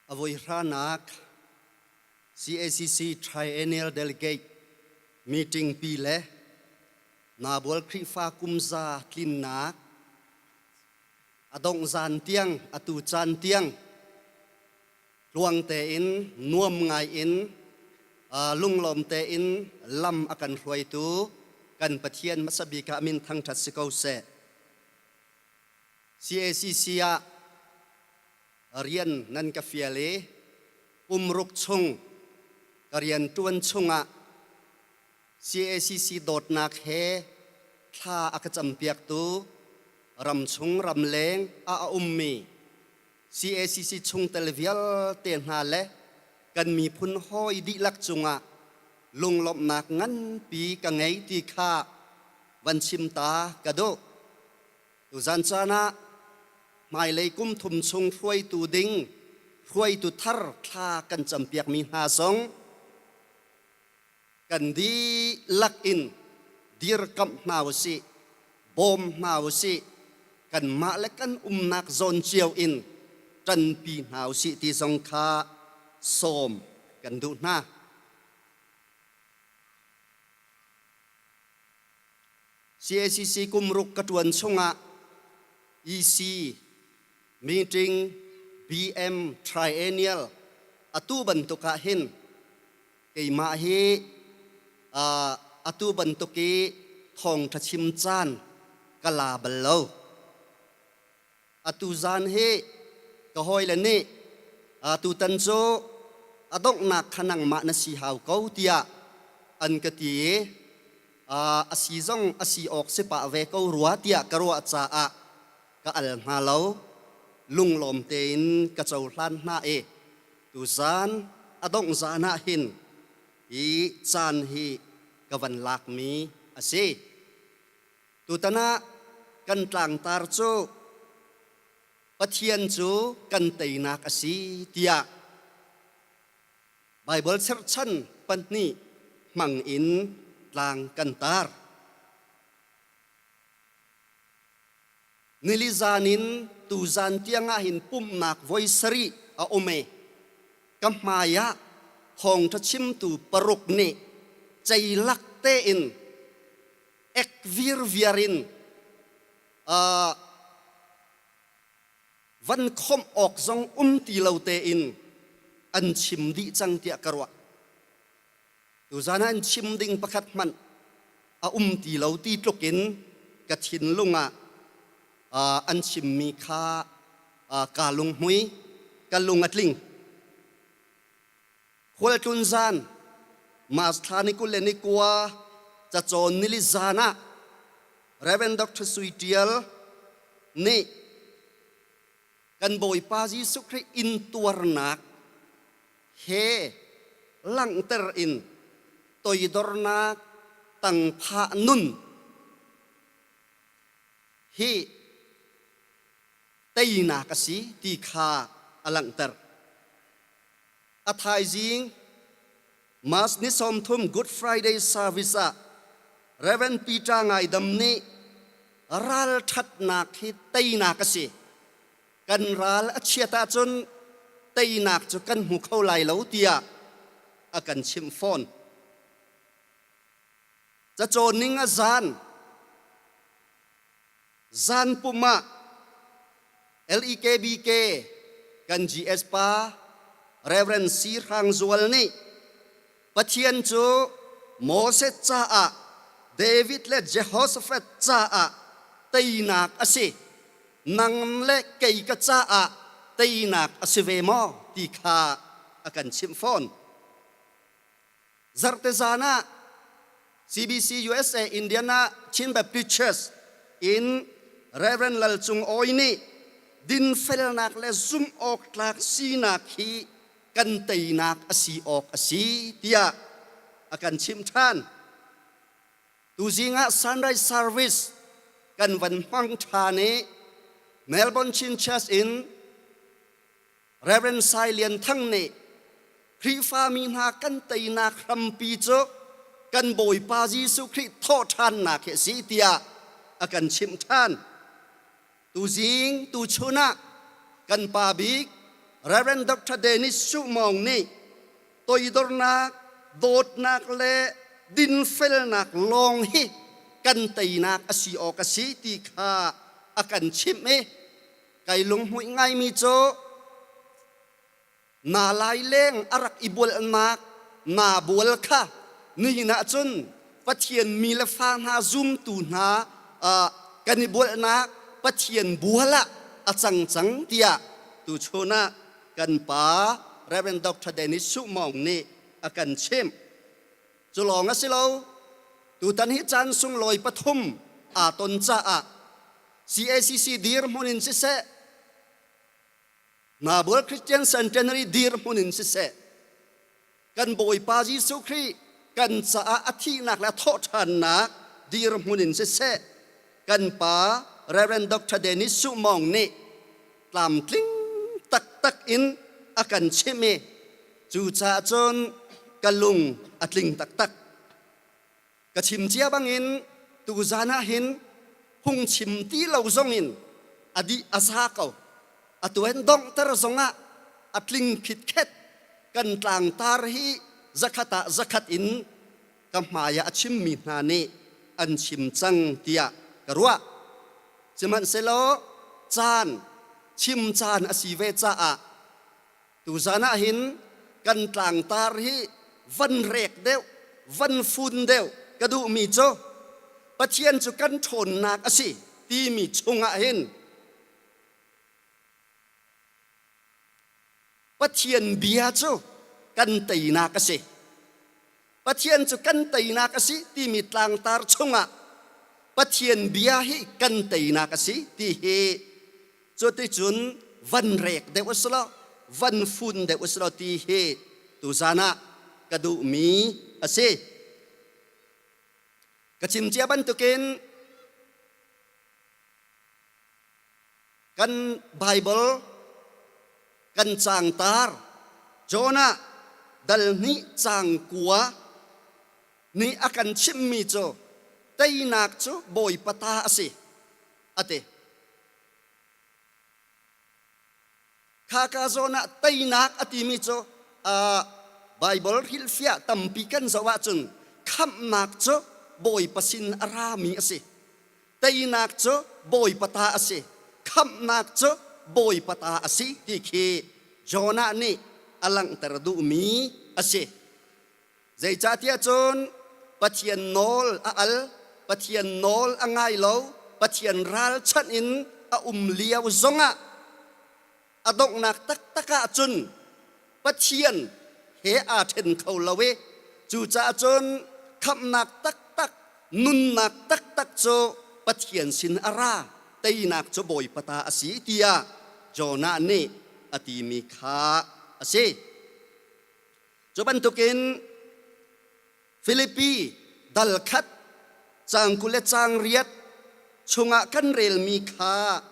A voi hranak CACC Triennial Delegate meeting pi le Nabual Khrihfa kumza tlinnak a dongh zan tiang atu caan tiang tluang tein nuam ngai in lunglawm tein lam a kan hruaitu kan Pathian hmasa bik ah min thangṭhat si ko seh. CACC ah rian nan ka fial i pumruk chung ka rian ṭuan chungah CACC dawtnak he thla a ka campiaktu ramchung ramleng ah a ummi CACC chungtel vialte hna le kan miphun hawi dihlak cungah lunglawmhnak nganpi ka ngei ti kha van chim ta ka duh. Tuzan caan ah hmailei kum thum chung hruaitu ding hruaitu thar thla kan campiakmi hna zong kan dihlak in dirkamh hna usih, bawm hna usih, kanmah le kan umnak zawn cio in ṭanpi hna usih ti zong kha sawm kan duh hna. CACC kum ruk ka ṭuan chungah EC meeting BM Triennial atu bantuk ah hin keimah hi atu bantuk i thawngṭha chim caan ka la bal lo. Atu zan hi ka hawile nih tutan cu a donghnak kha nangmah na si hau ko tiah an ka ti i a si zong a si awk si pah ve ko rua tiah ka ruah caah ka al hna lo. Lunglawm tein ka cohlan hna i tuzan a dongh zan ah hin hi caan hi ka van lakmi a si. Tutan ah kan tlangtar cu Pathian cu kan teinak a si tiah Baibal cherhchan pahnih hmang in tlang kan tar. Nili zan in tuzan tiangah hin pumhnak voi sarih a um i ka hmai ah thawngṭha chimtu paruk nih ceilak tein ek virviar in van khomh awk zong um ti lo tein an chim dih cang tiah ka ruah. Tuzan ah an chim ding pakhat hmanh a um ti lo ti tluk in ka thinlung ah an chimmi kha kaa lunghmui, ka lung a tling. Khualtlun zan March thla ni 29 cacawn nili zan ah Reverend Dr. Sui Tial nih kan Bawipa Jesuh Khrih intuarnak he langhter in toidornak tangphah nun hi teinak a si ti kha a langhter. A thaizing March ni 30 Good Friday service ah Reverend Peter Ngaidam nih ralṭhatnak hi teinak a si. Kan ral a chiat ahcun teinak cu kan hmu kho lai lo tiah a kan chimh fawn. Cacawn ning a zan. Zan pum ah LEKBK kan GS pa Reverend C. Hrang Zual nih Pathian cu Moses caah David le Jehoshaphat caah teinak a si nang le kei ka caah teinak a si ve maw ti kha a kan chimh fawn. Zarhte zan ah CBC USA Indiana Chin Baptist Church in Reverend Lal Cung Awi nih dinfelnak le zumh awk tlak sinak hi kan teinak a si awk a si tiah a kan chimh ṭhan. Tuzing ah sunrise service kan van hmang ṭhan i Melbourne Chin Church in Reverend Sai Lian Thang nih Khrihfami hna kan teinak hrampi cu kan Bawipa Jesuh Khrih thawhṭhannak hi a si tiah a kan chimh ṭhan. Tuzing tuchun ah kan pa bik Reverend Dr. Dennis Su Maung nih toidornak, dawtnak le dinfelnak lawng hi kan teinak a si awk a si ti kha a kan chimh i kai lunghmuih ngaimi cu na laileng a rak i bualnak naa bual kha nihin ah cun Pathian mi le fa hna zumtu hna kan i bualnak Pathian bual ah a cang cang tiah tuchun ah kan pa Reverend Dr. Dennis Suh Maung nih a kan chimh. Cu lawng a si lo, tutan hi caan sunglawi pathum aa ton caah CACC dirhmun in siseh, Nabual Christian Centenary dirhmun in siseh, kan Bawipa Jesuh Khrih kan caah a thihnak le a thawhṭhannak dirhmun in siseh, kan pa Reverend Dr. Dennis Suh Maung nih tlamtling taktak in a kan chimh i cucaah cun ka lung a tling taktak. Ka chim cia bangin tuzan ah hin phungchim ti lo zongin a dih a za ko. Atu hin donghter zongah a tling khitkhet kan tlangtar hi zakhat ah zakhat in ka hmai ah a chimmi hna nih an chim cang tiah ka ruah. Sihmanhsehlaw caan chim caan a si ve caah Tuzan ah hin kan tlangtar hi van rek deuh, van fun deuh ka duhmi cu Pathian cu kan ṭhawnnak a si timi chungah hin Pathian bia cu kan teinak a si. Pathian cu kan teinak a si timi tlangtar chungah Pathian bia hi kan teinak a si ti hi cuticun van rek deuh a si lo van fun deuh a si lo ti hi tuzan ah ka duhmi a si. Ka chim cia bantukin kan Bible kan cangtar Jonah dal hnih cang kua nih a kan chimhmi cu teinak cu Bawipa ta a si a ti. Khaka zawn ah teinak a timi cu Bible hrilhfiah tampi kan zoh ahcun khamhnak cu Bawipa sin a rami a si. Teinak cu Bawipa ta a si. Khamhnak cu Bawipa ta a si ti khi Jonah nih a langhter duhmi a si. Zeicahtiah cun Pathian nawl a al, Pathian nawl a ngai lo, Pathian ralchanh in a um lio zongah a donghnak taktak ah cun Pathian he aa ṭhen kho lo i cucaah cun khamhnak taktak nunnak taktak cu Pathian sin a ra teinak cu Bawipa ta a si tiah Jonah nih a timi kha a si. Cu bantukin Filipi dal khat caang 20 le caang riat chungah kan relmi kha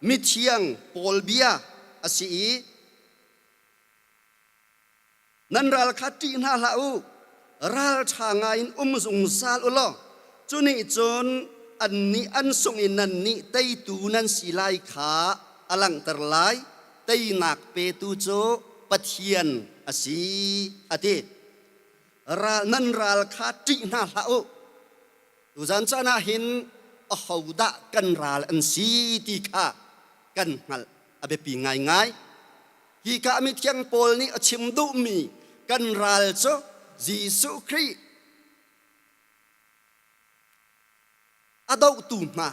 mithiang Paul bia a si i nan ral kha ṭih hna hlah u, ralṭha ngaiin um zungzal u law cu nih cun annih an sungh i nannih teitu nan si lai kha a langhter lai. Teinak petu cu Pathian a si, a ti. Ral nan ral kha ṭih hna hlah u. Tuzan caan ah hin ahodah kan ral an si ti kha kan hngalh a biapi ngaingai. Hi ka mithiang Paul nih a chim duhmi kan ral cu Jesuh Khrih a dohtu hna,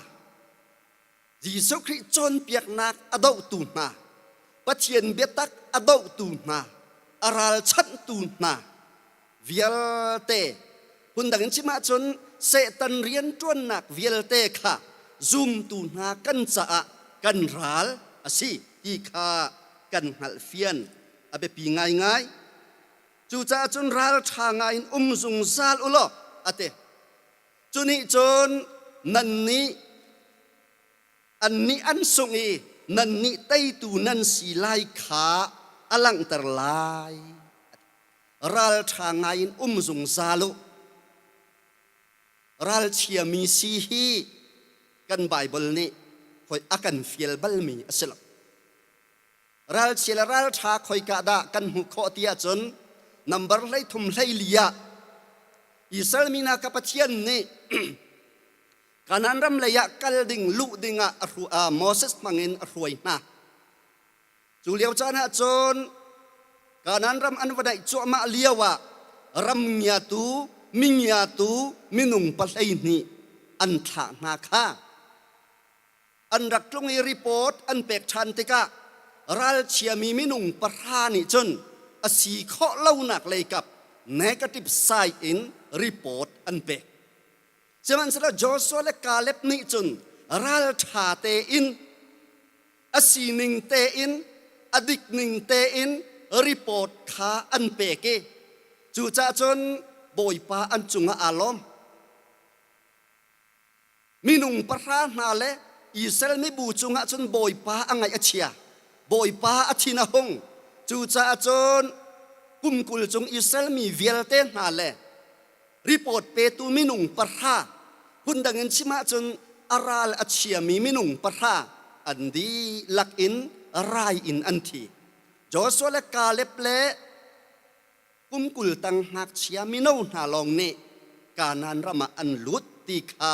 Jesuh Khrih cawnpiaknak a dohtu hna, Pathian biatak a dohtu hna, a ralchanhtu hna vialte phundang in chim ahcun Satan rianṭuannak vialte kha zumtu hna kan caah kan ral a si ti kha kan hngalhfian a biapi ngaingai. Cucaah cun ralṭha ngaiin um zungzal u law a ti. Cu nih cun nannih annih an sungh i nannih teitu nan si lai kha a langhter lai. Ralṭha ngaiin um zungzal u. Ralchiami si hi kan Baibal nih hoi a kan fial balmi a si lo. Ralchia le ralṭha khoika dah kan hmuh khawh ti ahcun nambar 13 14 ah Israel mi hna kha Pathian nih Kanaan ram lei ah kal ding luh ding ah Moses hmangin a hruai hna. Cu lio caan ah cun Kanaan ram an va daih cuahmah lio ah ram ngiatu, mingiatu minung 12 an thlah hna kha. An rak tlung i report an pek ṭhan tikah ralchiami minung pahra nih cun a si khawh lonak leikap negative side in report an pek. Sihmanhsehlaw Joshua le Caleb nih cun ralṭha tein a sining tein a dik ning tein report kha an pek i cucaah cun Bawipa an cungah aa lawm. Minung pahra hna le Israel mibu cungah cun Bawipa a ngaih a chia. Bawipa a thin a hung. Cucaah cun kum 20 cung Israel mi vialte hna le report petu minung pahra phundang in chim ahcun a ral a chiami minung pahra an dihlak in rai in an thi. Joshua le Caleb le kum 20 tang ngakchia mino hna lawng nih Kanaan ram ah an lut ti kha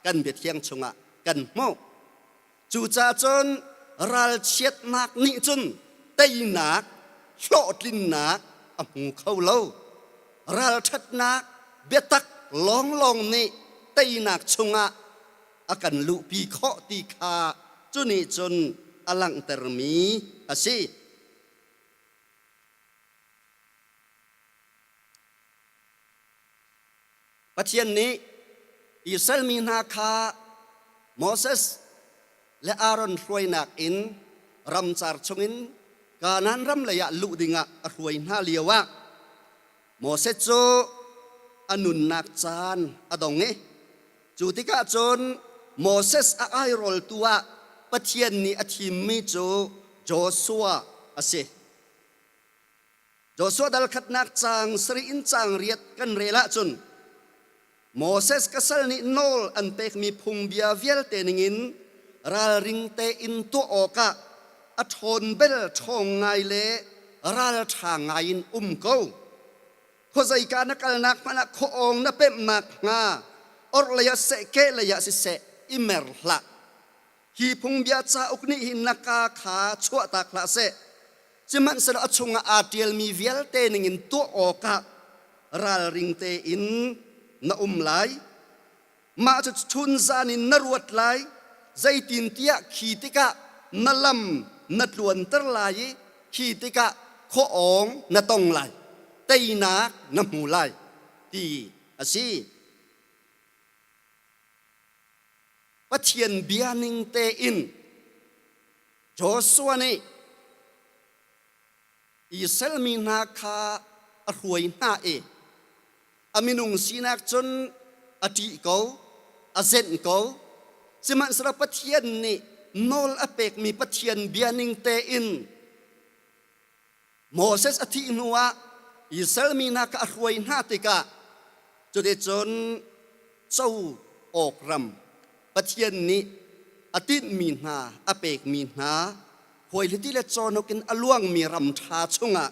kan biathiang chungah kan hmuh. Cucaah cun ralchiatnak nih cun teinak, hlawhtlinnak a hmu kho lo. Ralṭhatnak biatak lawnglawng nih teinak chungah a kan luhpi khawh ti kha cu nih cun a langhtermi a si. Pathian nih Israel mi hna kha Moses le Aaron hruainak in ramcar chungin Kanaan ram leiah luh dingah a hruai hna lioah Moses cu a nunnak caan a dong i cu tikah cun Moses a airawltu ah Pathian nih a thimmi cu Joshua a si. Joshua dal khatnak caang sarih in caang riat kan rel ahcun Moses ka sal nih nawl an pekmi phungbia vialte ningin ralring tein tuah awkah a ṭhawn bel ṭhawng ngai le ralṭha ngai in um ko. Khuazeika na kalnak hmanh ah khuaawng na pemhnak hnga orhlei ah seh kehlei ah siseh i mer hlah. Hi phungbia cauk nih hin na kaa kha chuahtak hlah seh. Sihmanhsehlaw a chungah aa ṭialmi vialte ningin tuah awkah ralring tein na um lai. Mah cu chunzan in na ruat lai, zeitintiah khi tikah na lam na tluanter lai i khi tikah khua-awng na tong lai, teinak na hmu lai, ti a si. Pathian bia ning tein Joshua nih Israel mi hna kha a hruai hna i a minung sinak cun a ṭih ko, a zenh ko. Sihmanhsehlaw Pathian nih nawl a pekmi Pathian bia ning tein Moses a thih hnuah Israel mi hna kha a hruai hna tikah cuticun co awk ram Pathian nih a tinhmi hna a pekmi hna khuaihliti le cawhnuk in a luangmi ram ṭha chungah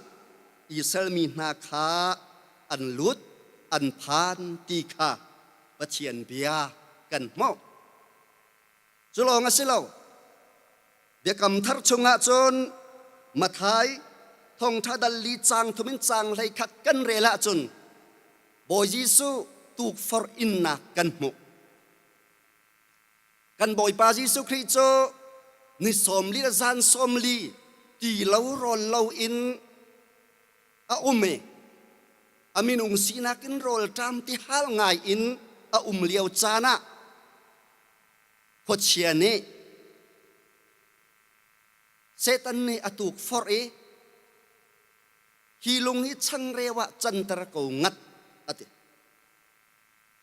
Israel mi hna kha an lut an phan ti kha Pathian bia kan hmuh. Cu lawng a si lo. Biakam thar chungah cun Matthai thawngṭha dal li caang thum in caang 11 kan rel ahcun Bawi Jesuh tukforh innak kan hmuh. Kan Bawipa Jesuh Khrih cu ni 40 le zan 40 ti lo rawl lo in a um i a minung sinak in rawlṭam ti hal ngai in a um lio caan ah Khuachia nih Satan nih a tukforh i hi lung hi changreu ah canter ko ngat a ti.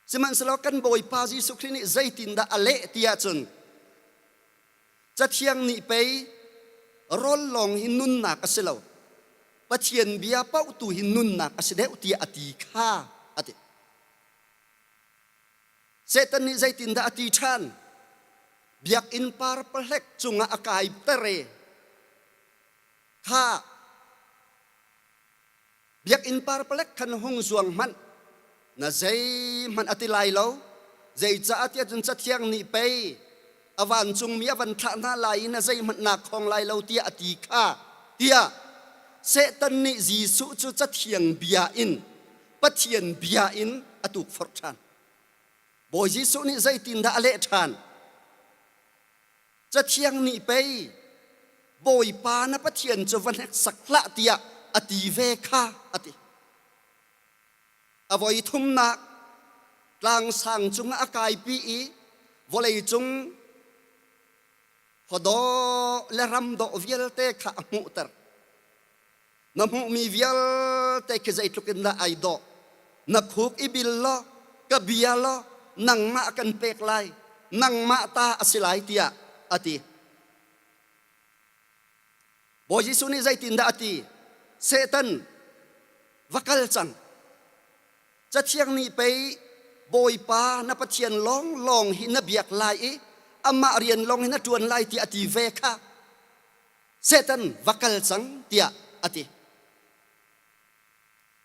Sihmanhsehlaw kan Bawipa Jesuh Khrih nih zeitindah a leh ti ahcun Cathiang nih pei rawl lawng hi nunnak a si lo Pathian bia paoh tu hi nunnak a si deuh tiah a ti kha a ti. Satan nih zeitindah a ti ṭhan? Biakinn par pahlek cungah a kaiter i. Kha biakinn parpalek khan hung zuang hmanh na zeihmanh a ti lai lo. Zeicah tiah cun Cathiang nih pei a vancungmi a van thlah hna lai i na zeihmanh naa khong lai lo tiah a ti kha tiah Satan nih Jesuh cu Cathiang bia in Pathian bia in a tukforh ṭhan. Bawi Jesuh nih zeitindah a leh ṭhan? Cathiang nih pei Bawipa na Pathian cu va hneksak hlah tiah a ti ve kha a ti. A voi thumnak tlangsang cungah a kaipi i vawleicung khuadawh le ramdawh vialte kha a hmuhter. Na hmuhmi vialte khi zeitluk in dah ai dawh. Na khuk i bil law, ka bia law, nangmah kan pek lai, nangmah ta a si lai tiah a ti. Bawi Jesuh nih zeitindah a ti? Satan, va kal cang. Cathiang nih pei Bawipa na Pathian lawnglawng hi na biak lai i amah rian lawng hi na ṭuan lai tiah a ti ve kha. Satan va kal cang tiah a ti.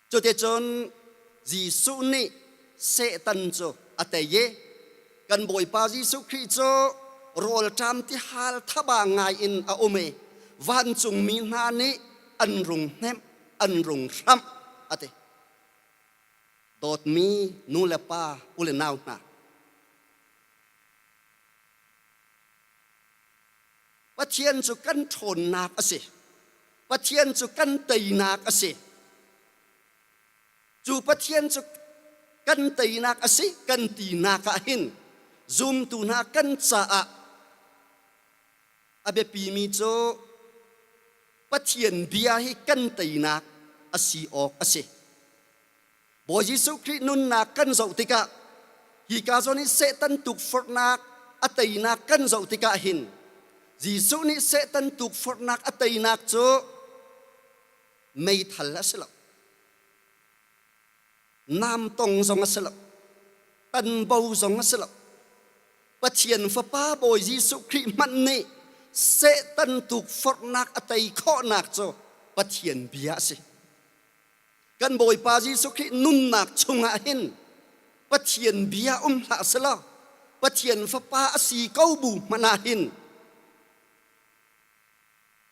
Cuticun Jesuh nih Satan cu a tei i kan Bawipa Jesuh Khrih cu rawlṭam tihal thaba ngai in a um i vancungmi hna nih an rung hnemh, an rung hramh a ti. Dawtmi nu le pa, u le nau hna, Pathian cu kan ṭhawnnak a si. Pathian cu kan teinak a si. Cu Pathian cu kan teinak a si kan tinak ah hin zumtu hna kan caah a biapimi cu Pathian bia hi kan teinak a si awk a si. Bawi Jesuh Khrih nunnak kan zoh tikah hi ka zawn i Satan tukforhnak a teinak kan zoh tikah hin Jesuh nih Satan tukforhnak a teinak cu meithal a si lo. Namtong zong a si lo. Tanbo zong a si lo. Pathian Fapa Bawi Jesuh Khrih hmanh nih Satan tukforhnak a tei khawhnak cu Pathian bia a si. Kan Bawipa Jesuh Khrih nunnak chungah hin Pathian bia um hlah selaw Pathian Fapa a si ko bu hmanh ah hin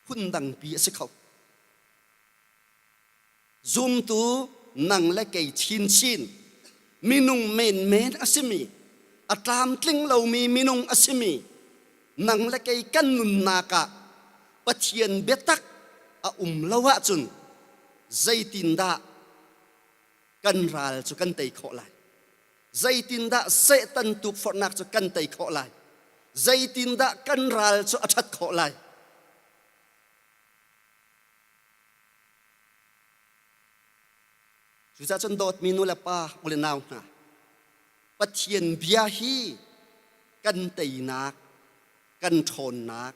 phundangpi a si kho. Zumtu nang le kei chinchin minung menmen a simi a tlamtling lomi minung a simi nang le kei kan nunnak ah Pathian biatak a um lo ahcun zeitindah kan ral cu kan tei khawh lai? Zeitindah Satan tukforhnak cu kan tei khawh lai? Zeitindah kan ral cu a ṭhat khawh lai? Cucaah cun dawtmi nu le pa u le nau hna, Pathian bia hi kan teinak, kan ṭhawnnak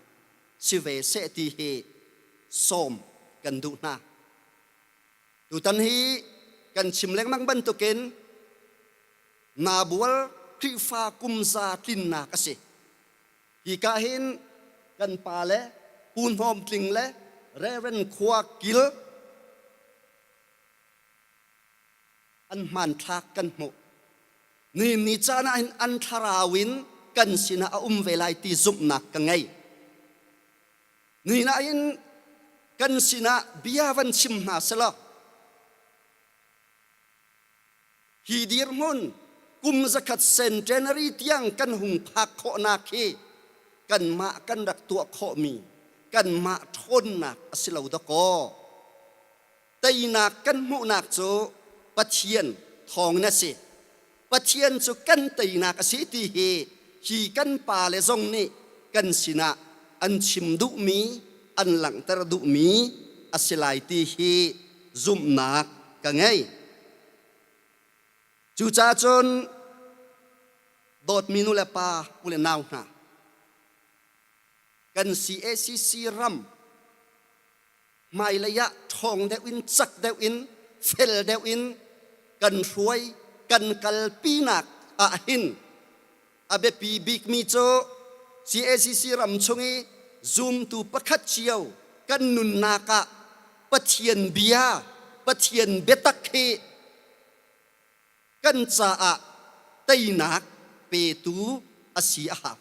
si ve seh ti hi sawm kan duh hna. Tutan hi kan chim lengmang bantukin Nabual Khrihfa kumza tlinnak a si. Hika hin kan pa le Pu Hnawm Tling le Reverend Khua Kil an hmanthlak kan hmuh. Nihin ni caan ah hin an thlarau in kan sinah a um ve lai ti zumhnak ka ngei. Nihin ah hin kan sinah bia van chim hna selaw hi dirhmun kum zakhat centenary tiang kan hung phak khawhnak hi kanmah kan rak tuah khawhmi kanmah ṭhawnnak a si lo dakaw. Teinak kan hmuhnak cu Pathian thawngin a si. Pathian cu kan teinak a si ti hi hi kan pale zong nih kan sinah an chim duhmi, an langhter duhmi a si lai ti hi zumhnak ka ngei. Cucaah cun dawtmi nu le pa, u le nau hna, kan CACC ram hmailei ah ṭhawng deuh in cak deuh in fel deuh in kan hruai kan kalpinak ah hin a biapi bikmi cu CACC ram chung i zumtu pakhat cio. Kan nunnak ah Pathian bia, Pathian biatak hi kan caah teinak petu a si a hau.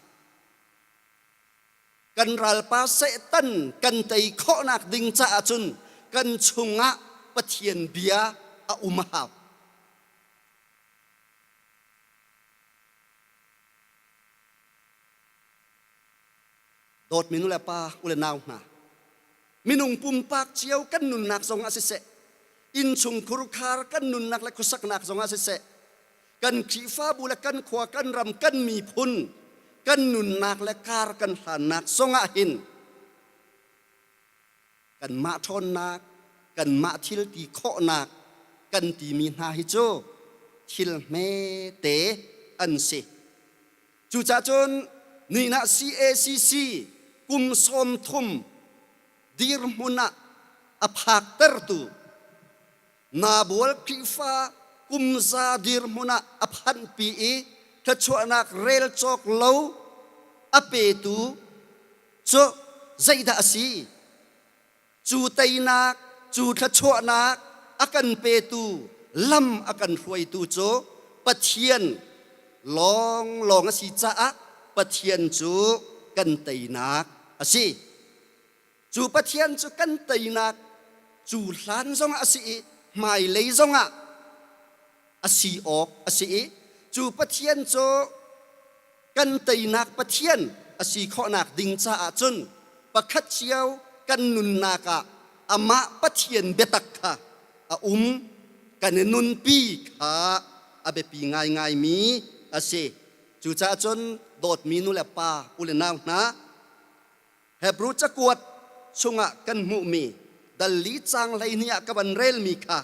Kan ralpa Satan kan tei khawhnak ding caah cun kan chungah Pathian bia a um a hau. Dawtmi nu le pa, u le nau hna, minung pumpak cio kan nunnak zong ah siseh, innchungkhur khar kan nunnak le khuasaknak zong ah siseh, kan Khrihfabu le kan khua, kan ram, kan miphun, kan nunnak le kar kan hlannak zong ah hin kanmah ṭhawnnak, kanmah thil ti khawhnak kan timi hna hi cu thil hmete an si. Cucaah cun nihin ah CACC kum 30 dirhmun ah a phaktertu Nabual Khrihfa kumza dirhmun ah a phanhpi i thluachuahnak rel cawk lo a petu cu zeidah a si? Cu teinak, cu thluachuahnak a kan petu, lam a kan hruaitu cu Pathian lawnglawng a si caah Pathian cu kan teinak a si. Cu Pathian cu kan teinak cu hlan zongah a si i hmailei zongah a si awk a si i cu Pathian cu kan teinak Pathian a si khawhnak ding caah cun pakhat cio kan nunnak ah amah Pathian biatak kha a um kan i nunpi kha a biapi ngaingaimi a si. Cucaah cun dawtmi nu le pa u le nau hna, Hebru cakuat chungah kan hmuhmi dal li caang 12 ah ka van relmi kha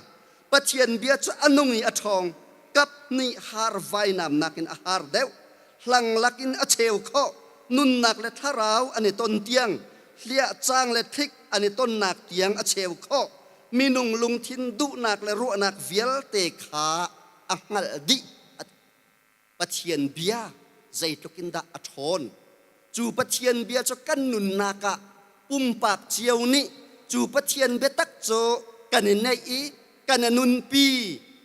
Pathian bia cu a nung i a ṭhawng, kap nih har vainam nakin a har deuh, hlang lakin a cheu khawh, nunnak le thlarau an i ton tiang, hliah caang le thlik an i tonnak tiang a cheu khawh, minung lungthin duhnak le ruahnak vialte kha a hngalh dih. Pathian bia zeitluk in dah a ṭhawn. Cu Pathian bia cu kan nunnak ah pumpak cio nih cu Pathian biatak cu kan i neih i kan i nunpi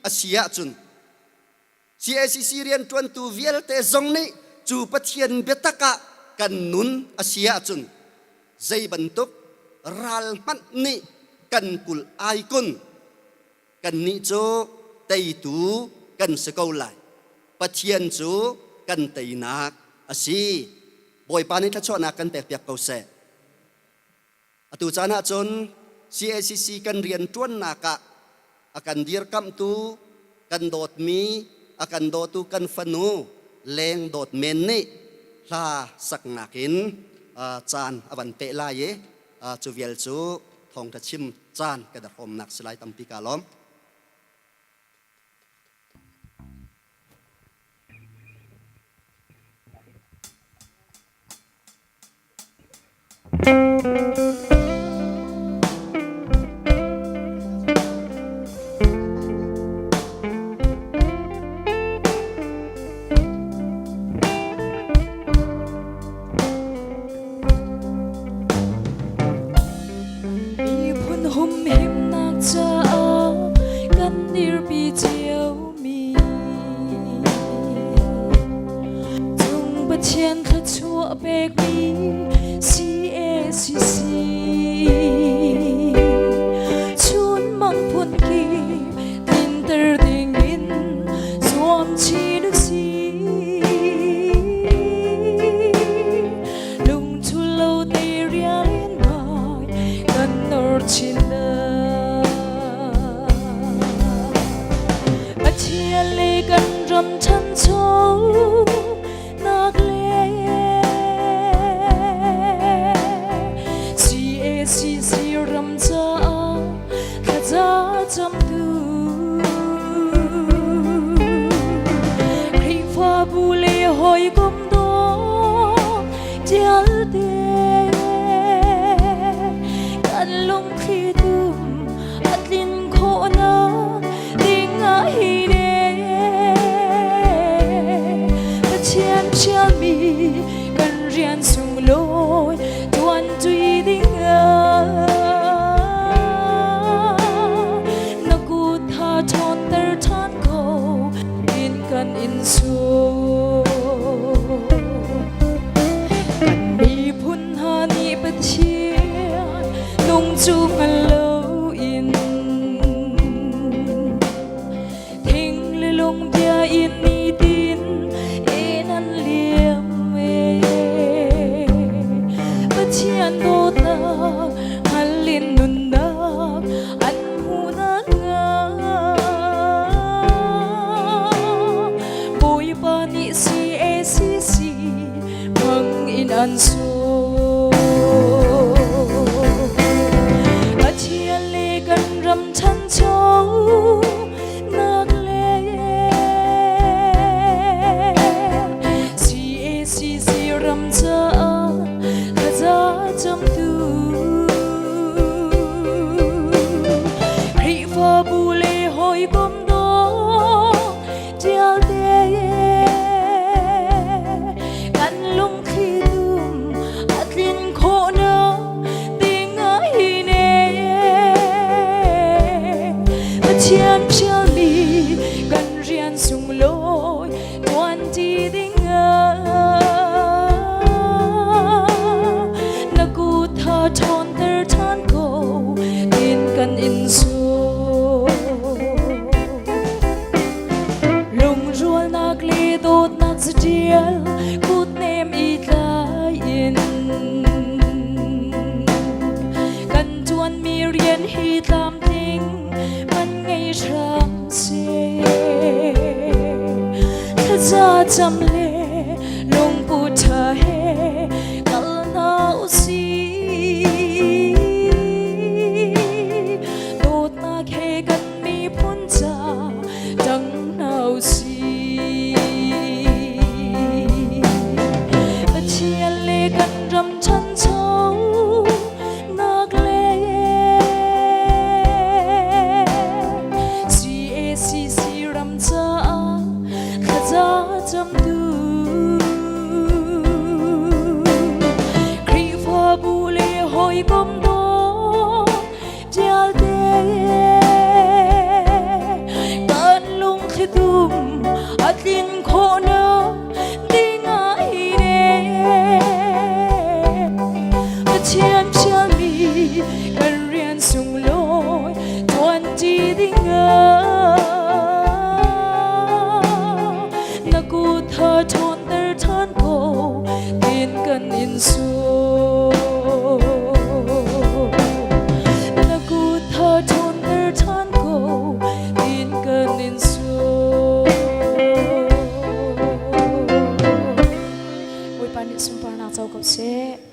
a si ahcun CACC rianṭuantu vialte zong nih cu Pathian biatak ah kan nun a si ahcun zei bantuk ral hmanh nih kan kulh ai kun kannih cu teitu kan si ko lai. Pathian cu kan teinak a si. Bawipa nih thluachuahnak kan pekpiak ko seh. Atu caan ah cun CACC kan rian ṭuannak ah a kan dirkamhtu, kan dawtmi, a kan dawtu kan fanu Leng Dawt Men nih hla saknak in caan a van peh lai i cu vial cu thawngṭha chim caan kan i hrawmnak si lai tampi kaa lawm. Miphun humhimnak caah kan dirpi ciomi Cung Pathian thluachuah pekmi CACC chun mang phun kip tlinter dingin zuam chin usih. Lungthul te rial in mai kan nor chin Pathian le kan ram ṭhancho nak le CACC ram caah thlaza camtu Khrihfabu le hawikom dawt vialte kan lungthli tum a tlin khawhnak ding ah hi le Pathian ṭhialmi kan rian sunglawi tuan ṭi ding ah. Tin an sung. Pathian le kan ram ṭhancho nak le CACC ram caah thlaza camtu Khrihfabu le hawikom dawt vialte kan lungthli tum a tlin khawhnak ding ah hi ne. Pathian fialmi kan rian sunglawi tuan ti ding ah na kut tha ṭhawnter ṭhan ko tin kan in sawm. Lungrualnak le dawtnak zatial kutnem i tlai in kan ṭuanmi rian hi tlamtling man ngei hram seh. Thlaza cam le lungput ṭha he kal hna usih. Dawtnak he kan miphun ca dang hna usih. Pathian le kan ram ṭhancho nak le CACC ram caah thlaza camtu Khrihfabu le hawikom dawt vialte kan lungthli tum a tlin khawhnak ding ah hi ne. Pathian fialmi kan rian sunglawi tuanṭi ding ah na kut tha ṭhawnter ṭhan ko tin kan in sawm. Na kut tha ṭhawnter ṭhan ko tin kan in sawm. Bawipa nih sunparnak co ko seh.